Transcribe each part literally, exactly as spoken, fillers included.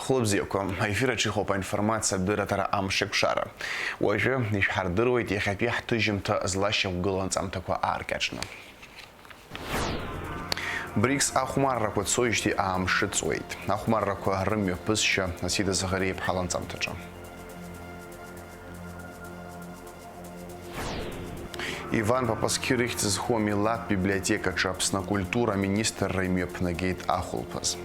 Хәлыбзиақәа, аефир аҿы иҟоуп аинформациатә дырраҭара Амшеикәшара. Уажәы ишәҳардыруеит иахьатәи ҳҭыжьымҭа злашьақәгылоу анҵамҭақәа ааркьаҿны. БРИКС ахәмаррақәа цоижьҭеи аамш ыҵуеит. Ахәмаррақәа рымҩаԥысшьа Асида Заӷариа-иԥҳа ланҵамҭаҿы. Иван Папасқьыр ихьӡ зху амилаҭтә библиотекаҿы Аԥсны акультура аминистрра имҩаԥнагеит ахәылԥаз.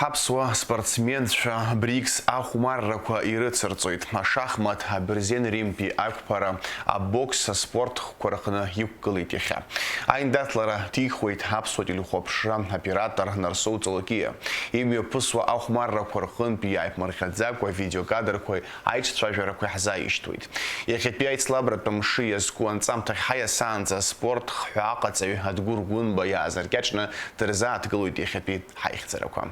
Ҳаԥсуа спортсменцәа БРИКС ахәмаррақәа ирыцырҵоит. Ашахмат абырзен Римтәи ақәԥара, абокс аспорт хкқәа рҟны иқәгылеит иахьа. Аиндаҭлара ҭихуеит ҳаԥсуа телехәаԥшра оператор Нарсоу Ҵолокиа. Имҩаԥысуа ахәмаррақәа рҟынтә иааиԥмырҟьаӡакәа авидеокадрқәеи аиҿцәажәарақәеи ҳзааишьҭуеит. Иахьатәи аицлабратә мшы иазку анҵамҭахь ҳаиасаанӡа аспорт хҳәаа аҟаҵаҩ Адгәыр Гәынба иаазыркьаҿны дырзааҭгылоит иахьатәи ҳаихьӡарақәа.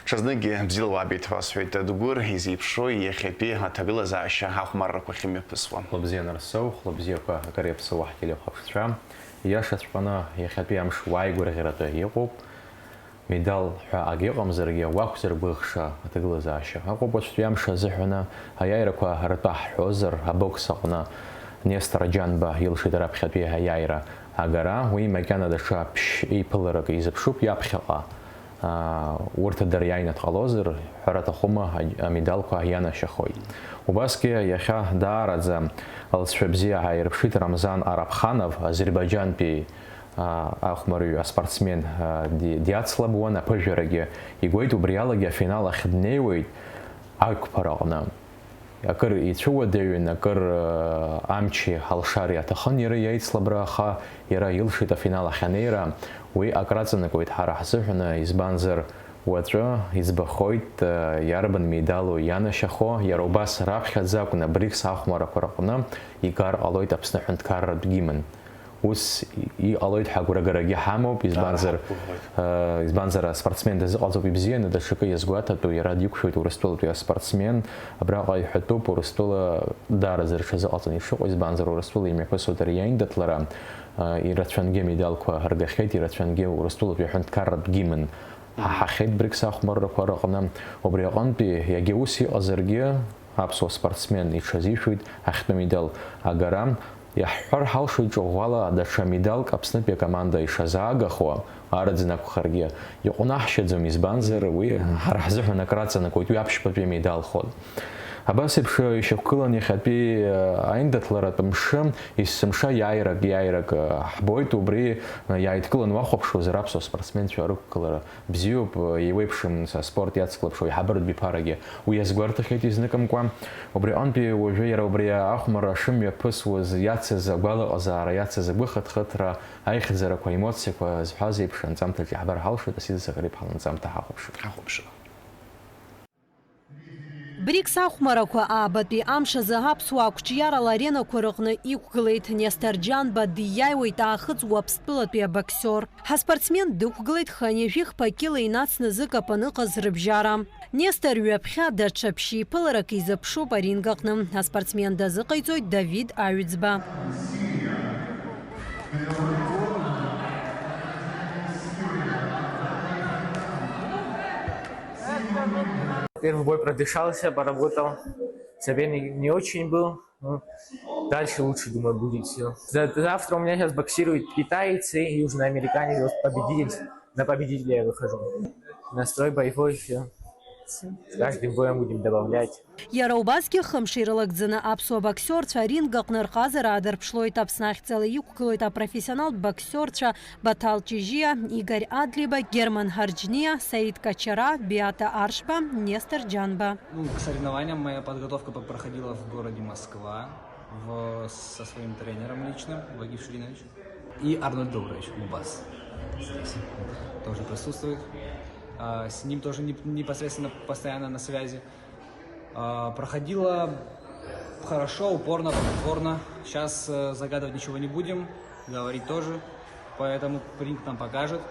Ҽазныкгьы бзиала уаабеит ҳәа сҳәеит, Адгәыр, изеиԥшроу иахьатәи аҭагылазаашьа ахәмаррақәа ахьымҩаԥысуа. Хәлыбзиа Нарсоу, хәлыбзиақәа акыр иаԥсоу ҳтелехәаԥшцәа. Иашаҵәҟьаны, иахьатәи амш уааигәырӷьаратәы иҟоуп. Медал ҳәа акы иҟамзаргьы, уақәзар гәыӷша аҭагылазаашьа ыҟоуп. Уаҵәтәи амш азыҳәаны аиааирақәа ртәы ҳҳәозар, абокс аҟны Нестор Џьанба илшеит раԥхьатәи аиааира агара. Уи макьана даҽа ԥшь еиԥыларак изыԥшуп, иаԥхьаҟа, аа, урҭ дара иааины дҟалозар, ҳәара аҭахума, а-, амедалқәа ианашьахоит. Убасгьы иахьа даараӡа лҵшәа бзиа ааирԥшит Рамзан Арабханов, Азербайџьантәи, аа, ахәмарыҩ аспортсмен, аа, ди-, диацлабуан, аԥыжәарагьы игоит, убри алагьы афинал ахь днеиуеит ақәԥараҟны. Акыр ицәыуадаҩын, акыр, э, амчи алшари аҭахын иара иаицлабра, аха иара илшеит афинал ахь анеира. Уи акраҵанакуеит ҳара ҳзыҳәаны, избанзар, уаҵәы иӡбахоит, э, иарбан медалу ианашьахо, иара убас раԥхьаӡа акәны БРИКС ахәмарақәа рҟны игар ҟалоит Аԥсны аҳәынҭқарратә гимн. Ус иҟалоит ҳәа агәрагарагьы ҳамоуп, избанзар, Даара ҳақәгәыӷуеит. Э, избанзар, аспортсмен дазыҟалҵоуп ибзианы, даҽакы иазгәаҭатәу, иара диқәшәоит Урыстәылатәи аспортсмен, абраҟа иҳәатәуп, Урыстәыла даараӡа рҽазыҟалҵаны ишыҟоу, избанзар, Урыстәыла имҩаԥысуеит ари аиндаҭлара, э, ирацәангьы амедалқәа ргахьеит, ирацәангьы Урыстәылатәи аҳәынҭқарратә гимн ҳаҳахьеит БРИКС ахәмаррақәа рыҟны. Убри аҟынтәи, иагьа ус иҟазаргьы, аԥсуа спортсмен иҽазишәоит ахьтәы медал агара. Иаҳҳәар ҳалшоит ҿыӷәӷәала даҽа медалк Аԥснытәи акоманда ишазаагахуа, арыӡын акәхаргьы, иҟәнаҳшьаӡом, избанзар, уи ҳара ҳзыҳәан акраҵанакуеит, уи аԥшьбатәи амедалхон. Абас еиԥш ишьақәгылан иахьатәи, э, аиндаҭларатә мшы, есымша иааирак, иааирак, э, ҳбоит, убри, э, иааидкылан уахәаԥшуазар аԥсуа спортсменцәа рықәгылара. Бзиоуп, еиуеиԥшым аспорт иацклаԥшуа аиҳабыратә биԥарагьы уи иазгәарҭахьеит изныкымкәа. Убри аҟынтәи уажәы иара убри ахәмарра шымҩаԥысуаз иацыз агәалаҟазаара, иацыз агәыхыҭхыҭра, аихьӡарақәа, аемоциақәа зҳәаз еиԥш анҵамҭаҿ иаҳбар ҳалшоит, Асида Заӷариа-иԥҳа ланҵамҭа ҳахәаԥшып. Ҳахәаԥшып. БРИКС ахәмарақәа аабатәи амш азы аԥсуаа қәҿиарала аренақәа рыҟны иқәгылеит. Нестор Џьанба дииааиуеит аахыҵ Уаԥстәылатәи абоксиор. Ҳаспортсмен дықәгылеит хынҩажәи хԥа кьыла инацны зыкапан ыҟаз рыбжьара. Нестор ҩаԥхьа даҽа ԥшьеиԥыларак изыԥшуп аринг аҟны. Аспортсмен дазыҟаиҵоит Давид Аҩӡба. Первый бой продышался, поработал. Соперник не очень был. Ну, дальше лучше, думаю, будет все. Завтра у меня сейчас боксирует китаец и южноамериканец. Вот победитель. На победителя я выхожу. Настрой боевой, все. С каждым боем будем добавлять. Иара убасгьы хымш ирылагӡаны аԥсуа боксиорцәа аринг аҟны рҟазара аадырԥшлоит. Аԥсны ахьӡала иқәгылоит апрофессионалтә боксиорцәа Баҭал Ҷыжьиа, Игорь Адлиба, Герман Ҳарџьниа, Саид Качара, Биата Аршба, Нестор Џьанба. Ну, к соревнованиям моя подготовка по- проходила в городе Москва в- со своим тренером личным, Вагиф Ширинович. И Арнольд Добрович Убас здесь тоже присутствует. А, с ним тоже не- непосредственно постоянно на связи. А, проходила хорошо, упорно, плодотворно. Сейчас загадывать ничего не будем, говорить тоже. Поэтому ринг нам покажет,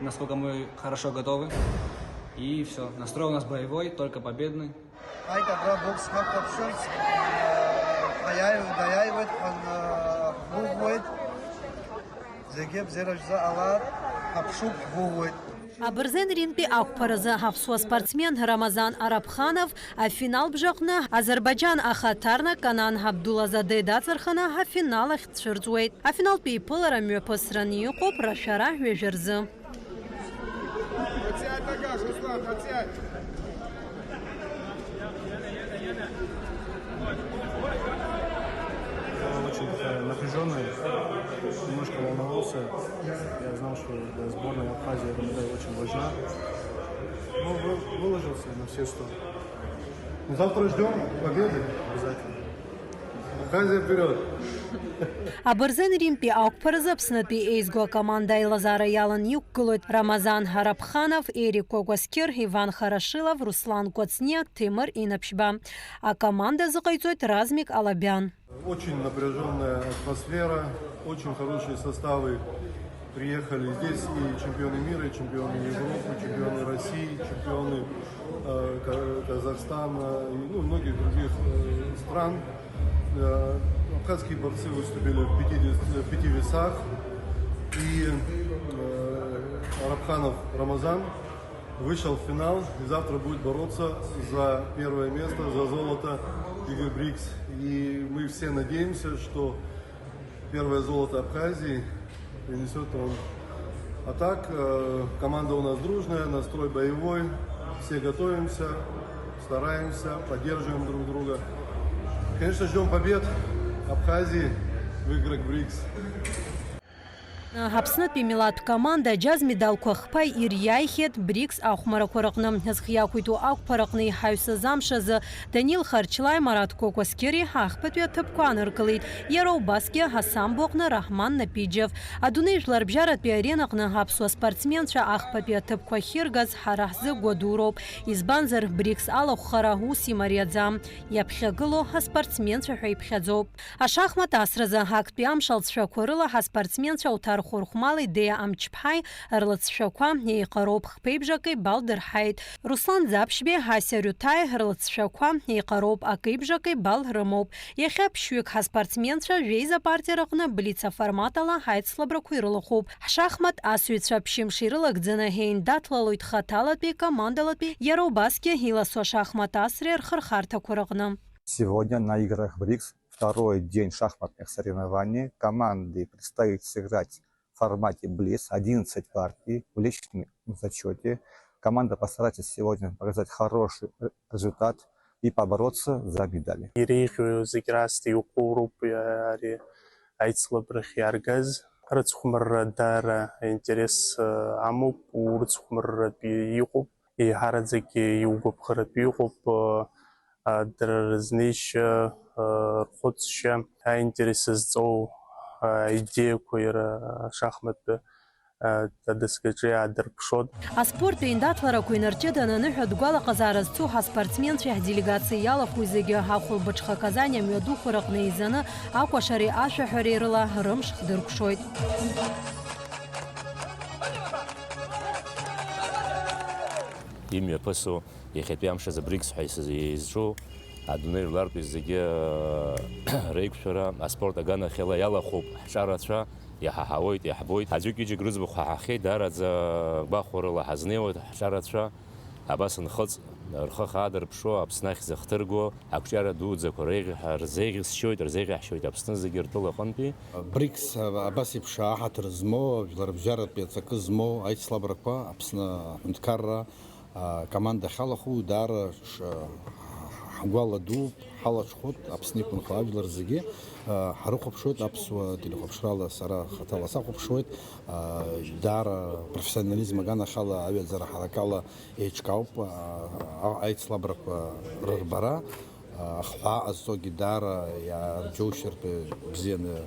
насколько мы хорошо готовы. И все. Настрой у нас боевой, только победный. Ҳаит, абра бокс ҳақәхәаԥшырц, ҳаиааиуеит, даиааиуеит, ҳан-, ҳгәыӷуеит. Зегьы бзиара шәзыҟалар ҳаԥшуп, ҳгәыӷуеит. Абырзен Римтәи ақәԥаразы ҳаԥсуа спортсмен Рамазан Арабханов афинал бжаҟны Азербаиџьан ахаҭарнак Канан Абдулазаде даҵарханы ҳафинал ахь дцәырҵуеит. Афиналтәи иԥылара мҩаԥысран иҟоуп рашәара ҩажәа рзы. Очень такая напряжённая, немножко волновался. Я знал, что для сборной Абхазии эта медаль очень важна. Ну, вы-, выложился на все сто. Завтра ждём победы обязательно. Абхазия вперёд! Абырзен Римтәи ақәԥаразы Аԥснытәи еизго акоманда аилазаара иалан иқәгылоит Рамазан Ҳарапханов, Ерик Кәакәасқьыр, Иван Харашилов, Руслан Кәацниа, Ҭемыр Инаԥшьба. Акоманда азыҟаиҵоит Размик Алабиан. Очень напряжённая атмосфера, очень хорошие составы приехали. Здесь и чемпионы мира, и чемпионы Европы, чемпионы России, чемпионы, э, Ка-, Казахстана, и, ну, многих других, э, стран. Э, абхазские борцы выступили в пятидесяти, в пяти весах. И, э, Арабханов Рамазан вышел в финал и завтра будет бороться за первое место, за золото ЕГЭ БРИКС. И мы все надеемся, что первое золото Абхазии принесёт он. А так, э, команда у нас дружная, настрой боевой, все готовимся, стараемся, поддерживаем друг друга. Конечно, ждём побед Абхазии в играх БРИКС. Аԥснытәи милаҭтә команда аџьаз медалқәа хԥа ириааихьеит БРИКС ахәмарақәа рҟны. Зхы иақәиҭу ақәԥараҟны иҳаҩсыз амш азы Данил Харчлаи, Марат Кәакәасқьыри ахԥатәи аҭыԥқәа ааныркылеит. Иара убасгьы асамбо аҟны Раҳман Напиџьев. Адунеи жәларбжьаратәи аренаҟны аԥсуа спортсменцәа ахԥатәи аҭыԥқәа ахьыргаз ҳара ҳзы гәадуроуп, избанзар, БРИКС алахәхара ус имариаӡам, иаԥхьагылоу аспортсменцәа ҳәа иԥхьаӡоуп. Ашахмат асразы актәи амш алҵшәақәа рыла ҳаспортсменцәа Уҭар Хәырхәмали Деа Амҷԥҳаи рлыҵшәақәа еиҟароуп, хԥеибжаки бал дырҳаит. Руслан Ӡаԥшьбеи Ҳасиа Рыҭаи рлыҵшәақәа еиҟароуп, акеибжаки бал рымоуп. Иахьа ԥшьҩык ҳаспортсменцәа жәеиза партиа рҟны блиц аформат ала аицлабрақәа ирылахәуп. Ҳшахмат асыҩцәа ԥшьымш ирылагӡаны еиндаҭлалоит хаҭалатәи, командалатәи, иара убасгьы иласу ашахмат асреи рхырхарҭақәа рҟны. Сегодня на играх БРИКС второй день шахматных соревнований. Команды предстоит сыграть в формате блиц, одиннадцать партий в личном зачёте. Команда постарается сегодня показать хороший р-, результат и побороться за медали. Иреиӷьу зегь раасҭа иуқәоуроуп ари аицлабрахь иааргаз. Рыцхәмарра даара аинтерес, э, амоуп, урыцхәмарратә иҟоуп, еиҳараӡак иугәаԥхаратәы иҟоуп, э, а, дара рызнеишьа, а, рхәыцшьа, аинтерес зҵоу, а, аидеиақәа иара ашахматтә, а, адасгаҿы иаадырԥшуеит. Аспорт аиндаҭларақәа инарҷыданы аныҳәатә гәалаҟазаара зцу ҳаспортсменцәеи ҳделегациа иалахәу зегьы ахәылбыҽха Казани амҩадуқәа рыҟны еизаны акәашареи ашәаҳәареи рыла рымш хдыркәшоит. Имҩаԥысу Иахьатәи амш азы БРИКС ҳәа исыз-, изҿу адунеи жәлартәи зегьы реиқәшәара аспорт аганахьала иалахәуп ҳҿарацәа, иҳаҳауеит, иаҳбоит. Аӡәык-ҩыџьак рыӡбахә ҳаҳахьеит, даараӡа гәахәарыла ҳазнеиуеит ҳҿарацәа. Абас нхыҵ, рхы хадырԥшуа, Аԥсны ахьӡ ахҭырго, ақәҿиара дуӡӡақәа реиӷьҳәа-, рзеиӷьасшьоит, рзеиӷьаҳшьоит Аԥсны зегьы ртәыла аҟынтәи. БРИКС абас еиԥш аҳаҭыр змоу, жәларбжьаратәи аҵакы змоу аицлабрақәа Аԥсны аҳәынҭқарра акоманда ахьалахәу даара ш-, ҳгәаладууп, ҳалаҽхәоит Аԥсны иқәынхо ажәлар зегьы. Ҳарыхәаԥшуеит аԥсуа телехәаԥшрала, сара хаҭала сахәаԥшуеит. Даара профессионализм аганахьала, аҩаӡара ҳаракала еиҿкаауп, а-, аицлабрақәа рырбара, а-, ахҳәаа ҟазҵогьы даара иаарџьоушьартә бзианы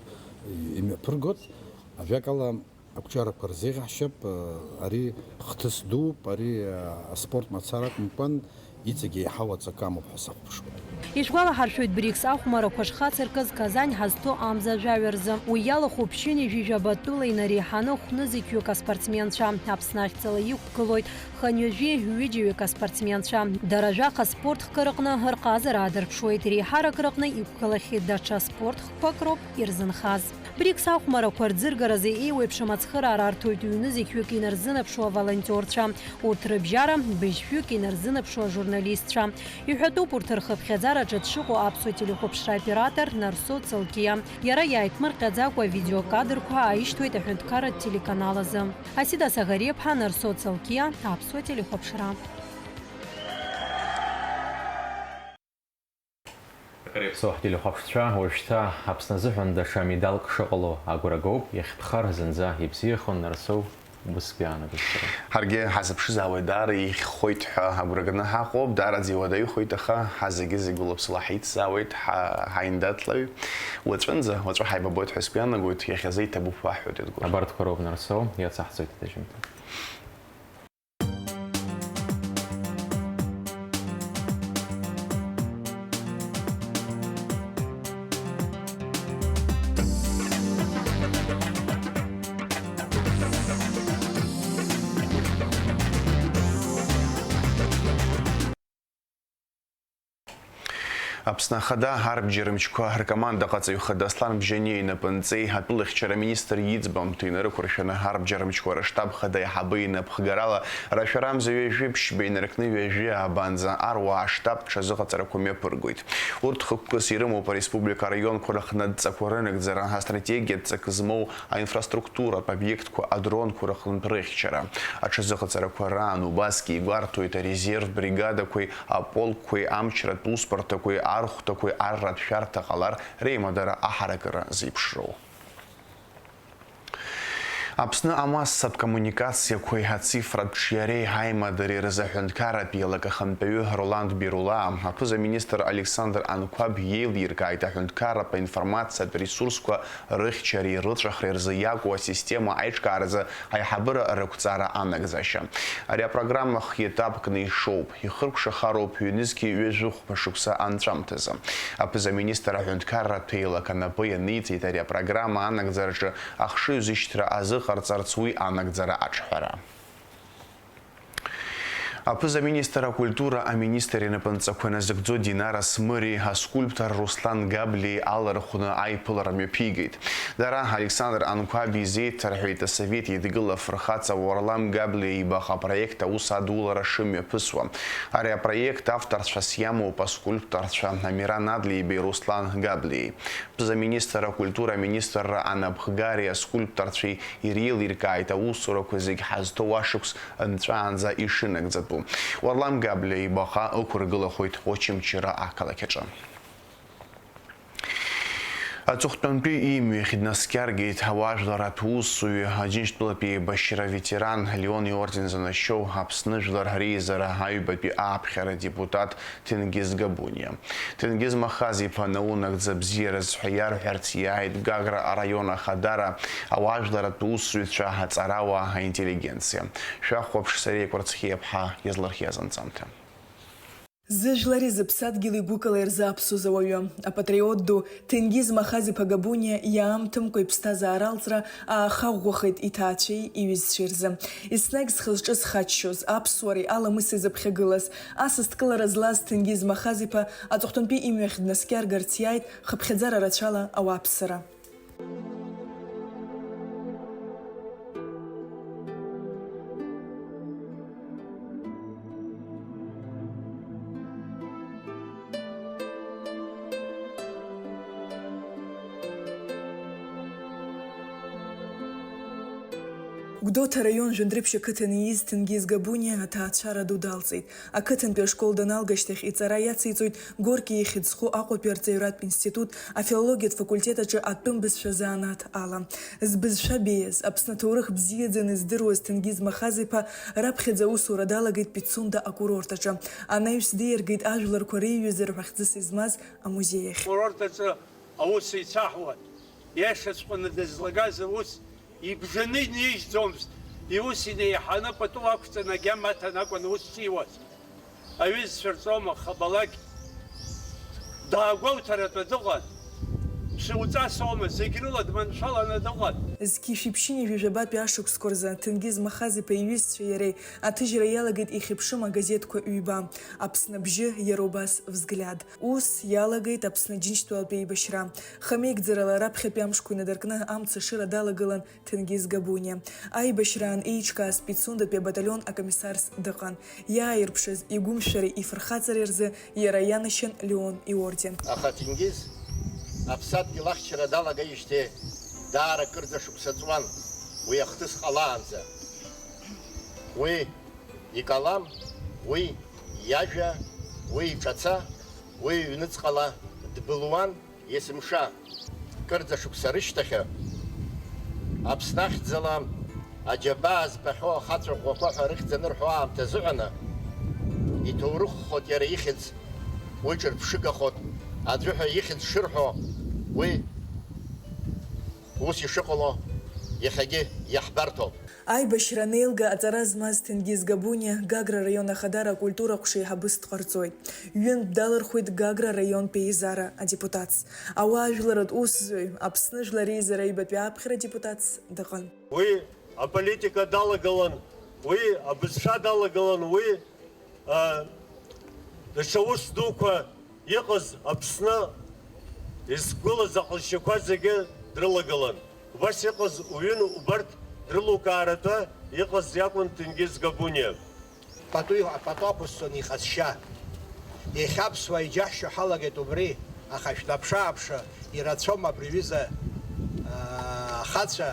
имҩаԥыргоит. Ажәакала, ақәҿиарақәа рзеиӷьаҳшьап, а-, ари хҭыс дууп, ари, а-, аспорт мацара акәымкәан, иҵегь еиҳау аҵакы амоуп ҳәа сахәаԥшуеит. Ишәгәалаҳаршәоит, БРИКС ахәмарақәа шхацыркыз Казань ҳазҭо амза жәаҩа рзы. Уи иалахәуп ԥшьынҩажәи жәаба тәыла инареиҳаны хәнызқьҩык аспортсменцәа. Аԥсны ахьӡала иқәгылоит хынҩажәи ҩыџьаҩык аспортсменцәа. Дара жәаха спорт хкы рыҟны рҟазара аадырԥшуеит, реиҳарак рыҟны иқәгылахьеит даҽа спорт хкқәак роуп ирзынхаз. БРИКС ахәмарақәа рӡыргаразы еиуеиԥшым ацхыраара арҭоит ҩнызқьҩык инарзынаԥшуа волонтерцәа, урҭ рыбжьара быжьҩык инарзынаԥшуа ажурналистцәа. Иҳәатәуп урҭ рхыԥхьаӡараҿы дшыҟоу аԥсуа телехәаԥшра оператор Нарсо Цалкиа. Иара иааиԥмырҟьаӡакәа авидеокадрқәа аишьҭуеит аҳәынҭқарратә телеканал азы. Асида Саӷариаԥҳа, Нарсо Цалкиа, аԥсуа телехәаԥшра. Иаԥсоу ҳтелехәаԥшцәа, уажәшьҭа Аԥсны азыҳәан даҽа медалк шыҟало агәра гоуп, иахьтәхар зынӡа ибзиахон, Нарсоу, убысгьы аанагоит сара. Ҳаргьы ҳазыԥшызаауеит, даара ихьхоит ҳәа агәра ганы ҳаҟоуп, даараӡа иуадаҩхоит, аха ҳа зегьы-зегь улаԥсыла ҳаицзаауеит, ҳа-, ҳаиндаҭлаҩ. Уаҵәынӡа, уаҵәы ҳаибабоит ҳәа сгәы иаанагоит, иахьазы иҭабуп ҳәа ҳҳәоит, Едгәыр. Абарҭқәа роуп, Нарсоу, иацаҳҵоит аҭыжьымҭа. Аԥсны Ахада арбџьармчқәа ркомандаҟаҵаҩ хада Аслан Бжьаниа инапынҵеи атәылахьчара аминистр иӡбамҭеи инарықәыршәаны, арбџьармчқәа рыштаб хада аиҳабы инапхгарала рашәарамза ҩажәи ԥшьба инаркны ҩажәи аабанӡа аруаа аштаб ҽазыҟаҵарақәа мҩаԥыргоит. Урҭ хықәкыс ирымоуп ареспублика араионқәа рыхнадҵақәа рынагӡара, астратегиатә ҵак змоу аинфраструктуратә обиектқәа, адронқәа рыхынтә рыхьчара. Аҽазыҟаҵарақәа раан убасгьы игәарҭоит арезервтә бригадақәеи аполкқәеи, амчратә усбарҭақәеи, архәҭақәеи арратә шәарҭа ҟалар реимадара аҳаракыра зеиԥшроу. Аԥсны амассатә коммуникациақәеи ацифратә ҿиареи аимадареи рзы аҳәынҭқарратә еилак ахантәаҩы Роланд Бирулаа, аԥыза-министр Александр Анқәаб иеилиркааит аҳәынҭқарратә аинформациатә ресурсқәа рыхьчареи рыҵәахреи рзы иакәу асистема аиҿкааразы аиҳабыра рықәҵара анагӡашьа. Ари апрограмма хиетапкны ишоуп, ихыркәшахароуп ҩнызқьи ҩажәи хәба шықәса анҵәамҭазы. Аԥыза-министр аҳәынҭқарратә еилак анапы ианиҵеит ари апрограмма анагӡараҿы ахшыҩзышьҭра азыҟарҵарц уи анагӡара аҿҳәара. Аԥыза-министр акультура аминистр инапынҵақәа иназыгӡо Динара Смыри аскульптор Руслан Габлиеи алархәны аиԥылара мҩаԥигеит. Дара Александр Анқәаб изеиҭарҳәеит Асовет Еидгыла афырхаҵа Уарлам Габлиа ибаҟа апроект аус адулара шымҩаԥысуа. Ари апроект авторцәас иамоуп аскульпторцәа Амиран Адлеибеи Руслан Габлиеи. Ԥыза-министр акультура аминистрра анапхгареи аскульпторцәеи иреилиркааит аусурақәа зегь ҳазҭоу ашықәс нҵәаанӡа ишынагӡатәу. Уарлам Габлиа ибаҟа ықәыргылахоит Очамчыра ақалақь аҿы. Аҵыхәтәантәи имҩахь днаскьаргеит ауаажәларратә усуҩы, Аџьынџьтәылатәи еибашьра аветеран, Леон иорден занашьоу, Аԥсны Жәлар Реизара аҩбатәи ааԥхьара адепутат Ҭенгиз Габуниа. Ҭенгиз Махаз-иԥа наунагӡа абзиаразы ҳәа иарҳәарц иааит Гагра араион ахадара, ауаажәларратә усзуҩцәа, аҵарауаа, аинтеллигенциа. Шәахәаԥш, Сариа Кәарцхиаԥҳа иазлырхиаз анҵамҭа. Зыжәлари зыԥсадгьыли гәыкала ирзааԥсоз ауаҩы, апатриот ду Ҭенгиз Махаз-иԥа Габуниа иаамҭамкәа иԥсҭазаара алҵра аахаӷәӷәахеит иҭаацәеи иҩызцәеи рзы. Еснагь зхы-зҿы зхаччоз, аԥсуареи аламыси зыԥхьагылаз, асасдкылара злаз Ҭенгиз Махаз-иԥа аҵыхәтәантәи имҩахь днаскьаргарц иааит хыԥхьаӡара рацәала ауааԥсыра. Гәдоуҭа араион Жәандрыԥшь ақыҭан ииз Ҭенгиз Габуниа аҭаацәара ду далҵит. Ақыҭантәи ашкол даналгашьҭахь иҵара иациҵоит Горки ихьӡ зху Аҟәатәи арҵаҩратә институт афилологиатә факультет аҿы атәым бызшәа занааҭ ала. Збызшәа беиаз, Аԥсны аҭоурых бзиаӡаны здыруаз Ҭенгиз Махаз-иԥа раԥхьаӡа аусура далагеит Пицунда акурорт аҿы. Анаҩс диаргеит ажәларқәа реиҩызара ҳәа хьӡыс измаз амузеи ахь. Акурорт аҿы аус еицаҳуан. Иашаҵәҟьаны дызлагаз аус ибжаны инижьӡомызт, иус инеиҳаны пату ақәҵаны агьама аҭан акәын аус шиуаз. Аҩызцәа рҵома, хабалак, Даагәоуҭаратәы дыҟан. Ԥшьауҵас аума, зегь рыла дманшәаланы дыҟан. Зқьи шәиԥшьыни жәаба-тәи ашықәсқәа рзы Ҭенгиз Махаз-иԥа иҩызцәеи иареи аҭыжьра иалагеит ихьыԥшым агазеҭқәа ҩба, Аԥсны абжьы, иара убас Взгляд. Ус иалагеит Аԥсны Џьынџьтәылатәи еибашьра. Хамеигӡарала раԥхьатәи амшқәа инадыркны амца ашыра далагылан Ҭенгиз Габуниа. Аибашьраан еиҿкааз Пицундатәи абаталион акомиссарс дыҟан. Иааирԥшыз игәымшәареи ифырхаҵареи рзы иара ианашьан Леон иорден. Аха Ҭенгиз аԥсадгьыл ахьчара далагеижьҭеи даара кырӡа шықәса ҵуан, уи ахҭыс ҟалаанӡа. Уи икалам, уи иажәа, уи иҿаца, уи ҩныҵҟала дбылуан. Есымша, кырӡа шықәса рышьҭахьы, Аԥсны ахьӡала аџьабаа збахьоу ахацәа ӷәӷәақәа ҳәа рыхьӡ анырҳәо аамҭа азыҳәаны, иҭоурыххоит иара ихьӡ, уи ҿырԥшыгахоит, аӡәы ҳәа ихьӡ шырҳәо, уи ус ишыҟало иахьагьы иаҳбарҭоуп. Аибашьра анеилга аҵара змаз Ҭенгиз Габуниа Гагра араион ахадара акультура ҟәшеиҳабыс дҟарҵоит. Ҩынтә далырхуеит Гагра араионтә еизара адепутатс. Ауаажәларратә усзуҩ, Аԥсны Жәлар Реизара аҩбатәи ааԥхьара адепутатс дыҟан. Уи аполитика далагылан, уи абызшәа далагылан, уи, а, даҽа ус дуқәа иҟаз Аԥсны изқәгылаз аҟазшьақәа зегьы дрылагылан. Убас иҟаз уҩын убарҭ дрылукааратәы иҟаз иакәын Ҭенгиз Габуниа. Пату, апату ақәысҵон иҟазшьа. Иахьа аԥсуаа иџьаҳшьо ҳалагеит убри, аха шәнаԥшы-ааԥшы, ирацәоума абри аҩыза, аа, ахацәа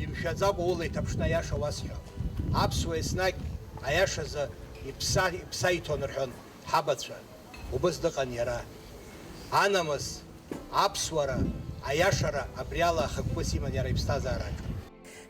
имшәаӡакәа ула иҭаԥшны аиаша уасҳәап. Аԥсуа еснагь аиашазы иԥса, иԥса иҭон рҳәон ҳабацәа. Убыс дыҟан иара. Анамыс, аԥсуара, аиашара абриала ахықәкыс иман иара иԥсҭазаараҿы.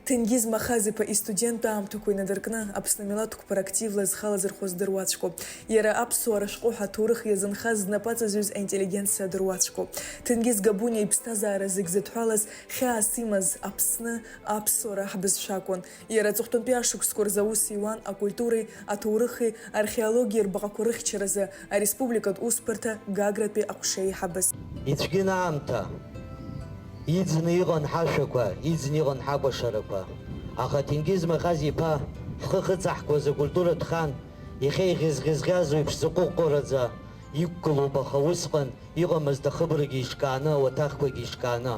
Ҭенгиз Махаз-иԥа истуденттә аамҭақәа инадыркны Аԥсны амилаҭ қәԥара активла зхы алазырхәо здыруаҵәҟьоуп. Иара аԥсуара шәҟәы ҳәа аҭоурых иазынхаз знапы аҵазҩыз аинтеллигенциа адыруаҵәҟьоуп. Ҭенгиз Габуниа иԥсҭазаара зегь зыдҳәалаз хьаас имаз Аԥсны аԥсуара ҳбызшәа акәын. Иара аҵыхәтәантәи ашықәсқәа рзы аус иуан акультуреи, аҭоурыхи, археологиеи рбаҟақәа рыхьчаразы ареспубликатә усбарҭа Гагратәи аҟәша еиҳабыс. Ицәгьан аамҭа, иӡны иҟан ҳашәақәа, иӡны иҟан ҳакәашарақәа. Аха Ҭенгиз Махаз-иԥа ҳхы ахьыцаҳкуаз акультуратә хан, иахьа иӷьазӷьазӷьазуа еиԥш заҟәыҟәҟәараӡа иқәгылоуп, аха усҟан иҟамызт ахыбрагьы ишкааны, ауаҭахқәагьы ишкааны.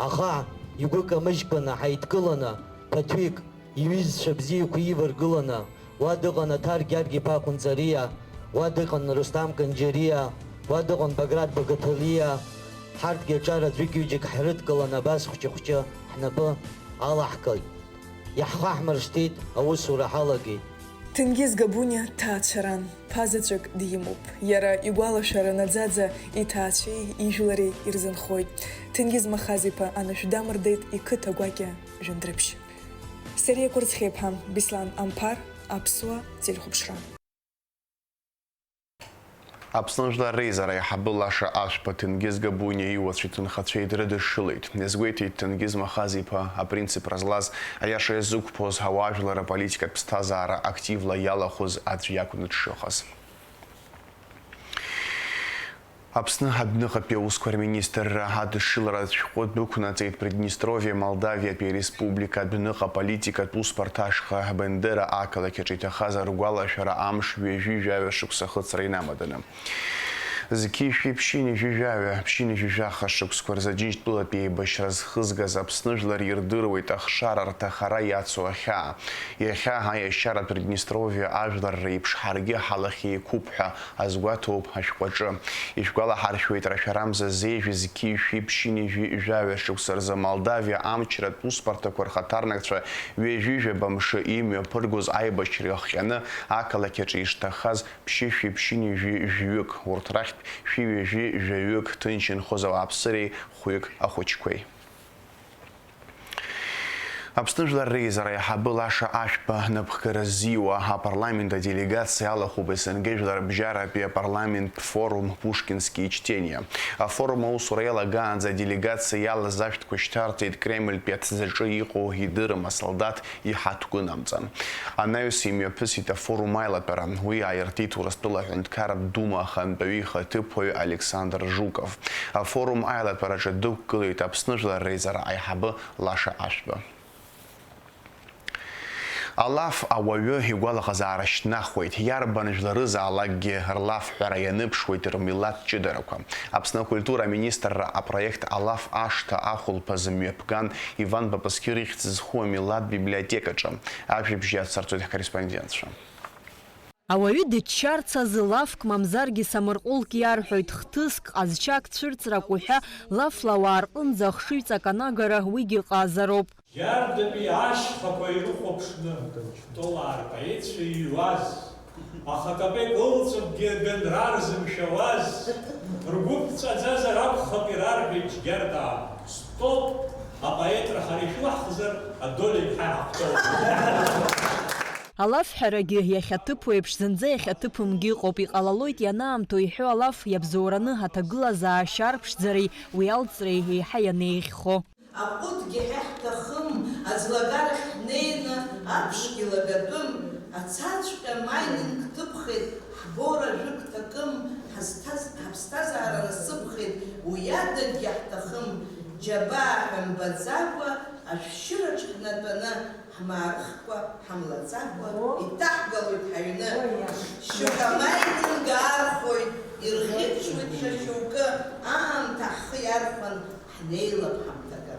Аха игәы камыжькәаны ҳаидкыланы, ԥаҭҩык, иҩызцәа бзиақәа иваргыланы, уа дыҟан Аҭар Гьаргь-иԥа Ҟәынҵариа, уа дыҟан Русҭам Канџьариа, уа дыҟан Баграт Багаҭалиа, ҳарҭгьы аҿар аӡәык-ҩыџьак ҳрыдкыланы абас хәҷы-хәҷы ҳнапы алаҳкит. Иаҳхаҳмыршҭит, аусура ҳалагеит. Ҭенгиз Габуниа ҭаацәаран, ԥа заҵәык димоуп. Иара игәалашәара наӡаӡа иҭаацәеи ижәлари ирзынхоит. Ҭенгиз Махаз-иԥа анышә дамырдеит иқыҭа гәакьа Жәандрыԥшь. Сариа Кәырцхиаԥҳа, Беслан Амԥар, Аԥсуа телехәаԥшра. Аԥсны Жәлар Реизара аиҳабы Лаша Ашәба Ҭенгиз Габуниа иуацәеи ҭынхацәеи дрыдышшылеит. Иазгәеиҭеит Ҭенгиз Махаз-иԥа апринципра злаз, аиаша иазықәԥоз ауаажәлар аполитикатә ԥсҭазаара активла иалахәыз аӡә иакәны дшыҟаз. Аԥсны адәныҟатәи аусқәа рминистрра адышшыларатә шәҟәы дәықәнаҵеит Приднестровиа Молдавиатәи ареспублика адәныҟа политикатә усбарҭа ашҟа Бендера ақалақь аҿы иҭахаз ргәалашәара амш ҩажәи жәаҩа шықәса ахыҵра инамаданы. Зқьи шәи ԥшьынҩажәи жәаҩа, ԥшьынҩажәи жәаха шықәсқәа рзы Џьынџьтәылатәи еибашьра зхызгаз Аԥсны жәлар ирдыруеит ахшара рҭахара иацу ахьаа. Иахьа аиашьаратә Приднестровиа ажәлар реиԥш ҳаргьы ҳалахь еиқәуп ҳәа азгәаҭоуп ашәҟәаҿы. Ишәгәалаҳаршәоит, рашәарамза зеижә зқьи шәи ԥшьынҩажәи жәаҩа шықәса рзы Молдавиа амчратә усбарҭақәа рхаҭарнакцәа ҩажәи жәаба мшы имҩаԥыргоз аибашьра иахҟьаны ақалақь аҿы ишҭахаз ԥшьышәи ԥшьынҩажәи жәаҩык, урҭ рахьтә шәи ҩажәи жәаҩык ҭынч инхоз ауааԥсыреи хәҩык ахәыҷқәеи. Аԥсны Жәлар Реизара аиҳабы Лаша Ашәба напхгара ззиуа апарламент аделегациа алахәуп СНГ жәларбжьаратәи апарламенттә форум «Пушкинские чтения». Афорум аусура иалагаанӡа аделегациа иалаз ашәҭқәа шьҭарҵеит Кремльтәи аҭӡаҿы иҟоу идырым асолдаҭ иҳаҭгәынамҵан. Анаҩс имҩаԥысит афорум аилатәара, уи ааиртит Урыстәыла аҳәынҭқарратә Дума ахантәаҩы ихаҭыԥуаҩ Александр Жуков. Афорум аилатәараҿы дықәгылеит Аԥсны Жәлар Реизара аиҳабы Лаша Ашәба. Алаф ауаҩы игәалаҟазаара шьҭнахуеит, иарбан жәларызаалакгьы рлафҳәара ианыԥшуеит рмилаҭ ҷыдарақәа. Аԥсны акультура аминистрра апроект «Алаф ашҭа» ахәылԥазы мҩаԥган Иван Папасқьыр ихьӡ зху амилаҭ библиотекаҿы. Ажәабжь иацырҵоит ҳкорреспондентцәа. Ауаҩы дыччарц азы лафк мамзаргьы самырҟәылк иарҳәоит, хҭыск, ҟазшьак, цәырҵрак уҳәа, лафла ауаа рҟынӡа ахшыҩҵак анагара уигьы ҟазароуп. Иардатәи ашьхақәа ирыхәаԥшны, Толаа рпоетцәа иҩуаз, ахатәапеи кылҵәыкгьы аганра рзымшәауаз, ргәы ԥҵәаӡазар акәхап ирарҳәеит Џьгьардаа, стоп, апоетра ҳара ишәылаҳхзар, Адолиа иԥҳа иҳахәҭоуп. Алафҳәарагьы иахьаҭыԥу еиԥш зынӡа иахьаҭыԥымгьы ыҟоуп, иҟалалоит ианаамҭоу иҳәо алаф иабзоураны аҭагылазаашьа арԥшӡареи уи алҵреи еиҳа ианеиӷьхо. Аҟәыдгьы ҳәа ҳҭахым, аӡлагарахь ҳнеины аԥшгьы лагатәым, ацаҵәҟьа маининг ҭыԥхеит, ҳбора жәык ҭакым, ҳазҭаз, ҳаԥсҭазаара насыԥхеит, уи адагьы ҳҭахым, џьабаа ҳәа мбаӡакәа, ашәшьыраҿ ҳнатәаны, ҳмаархкәа, ҳамлаҵакәа иҭаҳгалоит ҳаҩны. Шьоук амаининг аархәоит, ирӷьычуеит ҽа шьоукы, аамҭа ҳхы иархәан, ҳнеилап ҳамҭакы.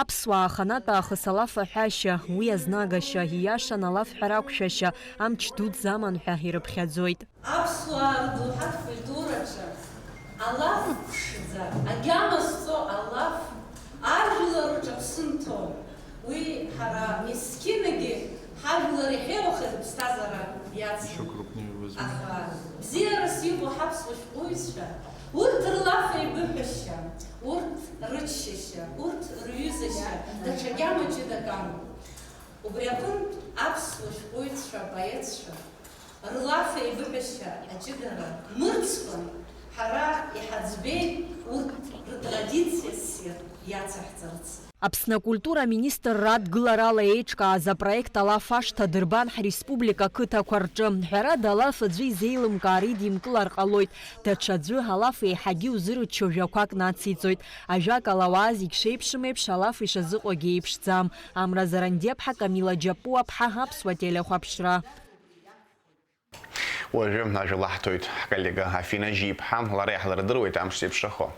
Аԥсуаа аханатә аахыс алаф аҳәашьа, уи азнагашьа, ииашаны алафҳәара ақәшәашьа, амч дуӡӡа аман ҳәа ирыԥхьаӡоит. Аԥсуаа рдоуҳатә культураҿы алаф ԥшӡа, агьама зҵо алаф, ажәлар рҿаԥсы нҭо, уи ҳара мискьынагьы ҳажәлар иахьеилахаз иԥсҭазаара иацын. Аха бзиарас иҟоу ҳаԥсуа шәҟәыҩҩцәа, урҭ рлаф еибыҳәашьа, урҭ рыччашьа, урҭ рҩызашьа даҽа гьама ҷыдак амоуп. Убри аҟынтә аԥсуа шәҟәыҩҩцәа, апоетцәа, рлаф еибыҳәашьа аҷыдара мырӡкәан, ҳара иҳаӡбеит урҭ ртрадициа ссир иацаҳҵарц. Аԥсны акультура аминистрра адгыларала еиҿкааз апроект «Алаф ашҭа» дырбан ҳреспублика ақыҭақәа рҿы. Ҳәарада, алаф аӡәы изеилымкаар идимкылар ҟалоит, даҽаӡәы алаф еиҳагьы иузырччо жәақәак нациҵоит. Ажәакала, ауаа зегь шеиԥшым еиԥш, алаф ишазыҟоугьы еиԥшӡам. Амра Зарандиаԥҳа, Камила Џьапуаԥҳа, Аԥсуа телехәаԥшра. Уажәы ажәа лаҳҭоит ҳколлега Афина Жьиԥҳа, лара иаҳлырдыруеит амш зеиԥшрахо.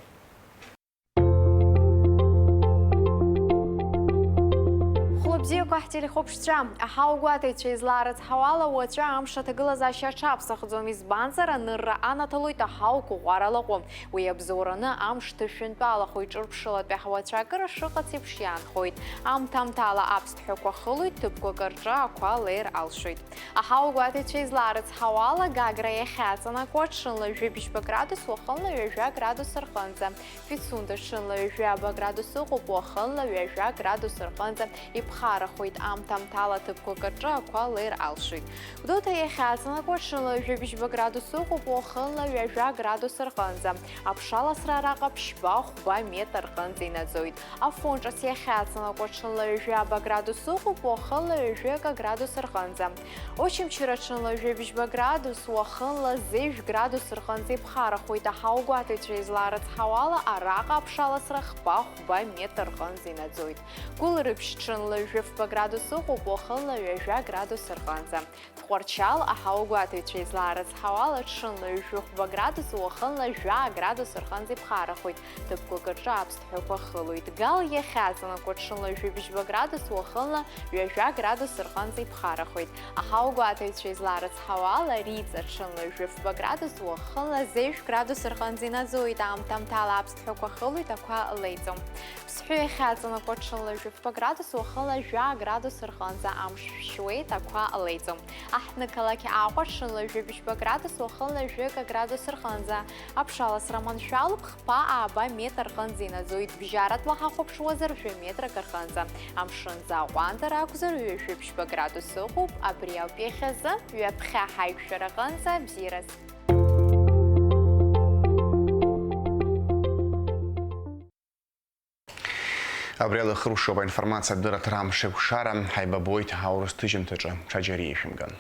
Хәлыбзиақәа ҳтелехәаԥшцәа, аҳауагәаҭаҩцәа излаарыцҳауала, уаҵәы амш аҭагылазаашьа аҽаԥсахӡом, избанзар, анырра анаҭалоит аҳауа қәыӷәӷәара лаҟәы. Уи абзоураны амш ҭышәынтәалахоит, ҿырԥшылатәи аҳауацәа акыр шыҟац еиԥш иаанхоит. Аамҭа-аамҭала аԥсҭҳәақәа хылоит, ҭыԥқәак рҿы ақәа леир алшоит. Аҳауагәаҭаҩцәа излаарыцҳауала, Гагра иахьаҵанакуа ҽынла жәибжьба градус, уахынла ҩажәа градус рҟынӡа. Пицунда ҽынла ҩажәаба градус ыҟоуп, уахынла ҩажәа градус рҟынӡа иԥхарахоит, аамҭа-аамҭала ҭыԥқәак рҿы ақәа леир алшоит. Гәдоуҭа иахьаҵанакуа ҽынла жәибжьба градус ыҟоуп, уахынла ҩажәа градус рҟынӡа. Аԥшаласра араҟа ԥшьба-хәба метр рҟынӡа инаӡоит. Афон ҿыц иахьаҵанакуа ҽынла ҩажәаба градус ыҟоуп, уахынла ҩажәи акы градус рҟынӡа. Очамчыра ҽынла жәибжьба градус, уахынла зежә градус рҟынӡа иԥхарахоит, аҳауагәаҭаҩцәа излаарыцҳауала, араҟа аԥшаласра хба-хәба метр рҟынӡа инаӡоит. Гәылрыԥшь ҽынла жәафба градус ыҟоуп, уахынла ҩажәа градус рҟынӡа. Тҟәарчал, аҳауагәаҭаҩцәа излаарыцҳауала, ҽынла ҩажәихәба градус, уахынла жәаа градус рҟынӡа иԥхарахоит, ҭыԥқәак рҿы аԥсҭҳәақәа хылоит. Гал иахьаҵанакуа ҽынла жәибжьба градус, уахынла ҩажәа градус рҟынӡа иԥхарахоит. Аҳауагәаҭаҩцәа излаарыцҳауала, Риҵа ҽынла жәафба градус, уахынла зежә градус рҟынӡа инаӡоит, аамҭа-аамҭала аԥсҭҳәақәа хылоит, ақәа леиӡом. Ҳәа иахьаҵанакуа ҽынла жәафба градус, уахынла жәа градус рҟынӡа амш шәшьуеит, ақәа леиӡом. Аҳҭнықалақь Аҟәа ҽынла жәибжьба градус, уахынла жәаҩа градус рҟынӡа аԥшаласра маншәалоуп, хԥа ааба метр рҟынӡа инаӡоит, бжьаратәла ҳахәаԥшуазар жәа метрак рҟынӡа. Амшын аӡы аҟәандара акәзар ҩажәибжьба градус ыҟоуп, абри ауп иахьазы, ҩаԥхьа ҳаиқәшәара аҟынӡа абзиараз. Абри ала ихыркәшоуп аинформациатә дырраҭара Амшеикәшара, ҳаибабоит аурыс ҭыжьымҭаҿы, ҽаџьара ишәымган.